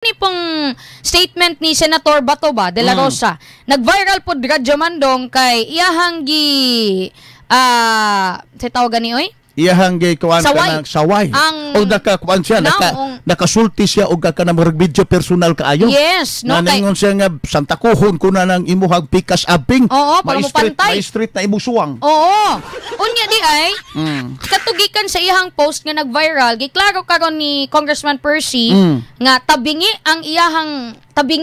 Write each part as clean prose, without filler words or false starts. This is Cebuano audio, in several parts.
Ni pong statement ni Senator Bato ba de la Rosa. Nag-viral pod, Radyo Mandong, kay iyahang gi sa tawag gani oy? Iyahang gi kuan Saway. Kanang saway. O naka kuan siya, nakasulti siya og ka murag video personal kaayo. Yes, no nga kay ningon siya nga santakuhon ko na ng imuhang pikas abing. Oo, para mopantay. Ma-street na imo suwang. Oo. Unya di ay katugikan sa iyahang post nga nag-viral, giklaro karon ni Congressman Percy nga tabingi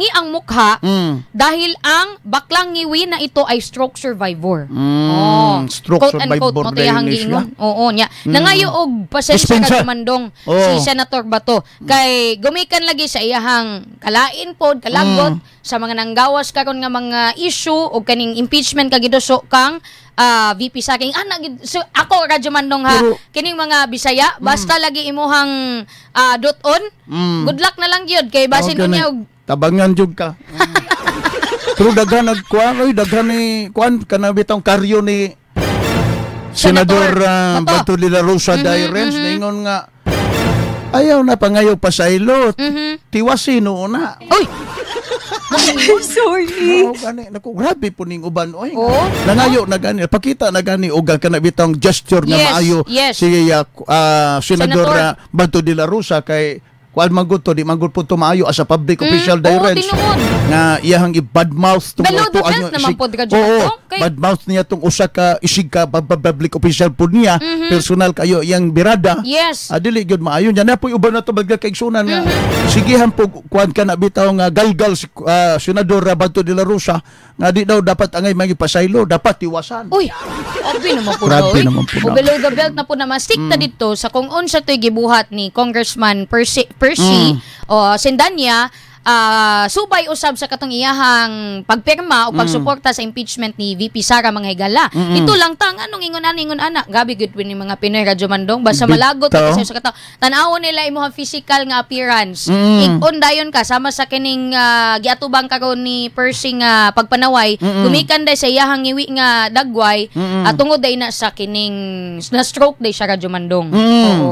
ang mukha dahil ang baklang ngiwi na ito ay stroke survivor. Oo. Stroke Quote unquote survivor mo to iyahang dahil ni siya. giingon. Oo nya. Nangayo og pasensya Dispensa. ka Mandong si Senator Bato kay gumikan lagi sa iyahang kalain pod kalagot sa mga nanggawas karon nga mga issue og kaning impeachment kag giduso kang VP Sara. Ana gid so, ako, Radyo Mandong, ha, kining mga Bisaya basta lagi imuhang dot on, good luck na lang gyud kay basin Okay, unya ni. Og Tabangan jud ka. Pero daghan nagkuan oy, daghan ni kuan kana bitong karyo ni Senador Bato. Bato de la Rosa Dyrens, ningon nga ayaw na pangayo pasaylot. Tiwasin noon na. Uy. Sorry. Oo, gani. Naku, grabe po ning uban oy. Oo. Nangayo na gani, pakita na gani og kana bitong gesture nga maayo si Senador Senator. Bato de la Rosa kay kuan man gud to, di man gud po to maayo as a public official, Dyrens. Tinuod. Nga iyahang i-badmouth tungod Below the to belt naman pod ka, Oo, Jonathan. Kay- badmouth niya tong usa ka isig ka public official po niya, personal kayo iyang birada. Ah, dili gyud maayo nya na po'y uban na to bagay kaigsunan nga. Sigihan po kuan ka na bitaw nga galgal si Senador Bato de la Rosa nga di daw dapat angay magipasaylo, dapat tiwasan. Uy, abi naman po Grabe na, oy. naman po O na. below the belt na po na mastik na dito sa kung unsa to'y gibuhat ni Congressman Percy o Cendaña, subay usab sa katong iyahang pagpirma o pagsuporta sa impeachment ni VP Sara, mga higala. Ito lang tang anong ingon ana, ingon ana. Gabi gud ni mga Pinoy, Radyo Mandong, basta malagot Bitaw. ka sa katao. Tan-awon nila imong physical nga appearance. Ig-on dayon ka sama sa kining giatubang karon ni Percy nga pagpanaway, gumikan day sa iyahang ngiwi nga dagway, tungod day na sa kining na stroke day siya, Radyo Mandong. Oo.